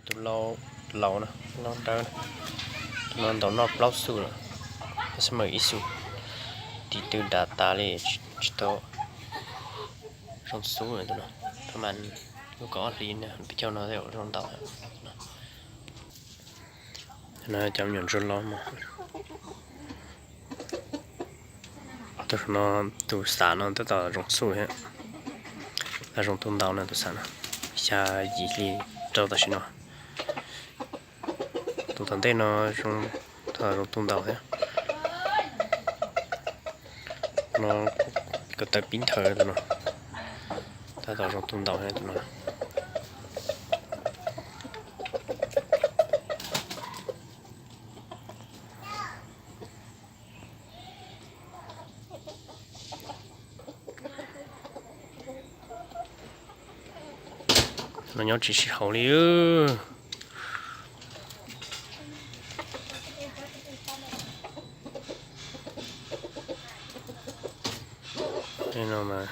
Tus lau, lau no, lau dawb no, tus no ntaus noj plaub xuj lawm, tab sis mas ib xuj tiv tw dav tas li, tsis tau zoo xub tus no. Tab mas lub kaum ob hlis no peb caug no thiaj zoo ntaus. No cov me nyuam ntsuag los mas. Tus no, tus xav no tab tom zoo xub thiab. Tab zoo tu ntaus no tus xav no, xya yim hli rau tam sim no. Tus tom ntej no zoo, tab tom zoo tu ntaus thiab. No ko taw pib nthawv tus no, tab tom zoo tu ntaus thiab tus no. No nyob tsis sib haum li. No mas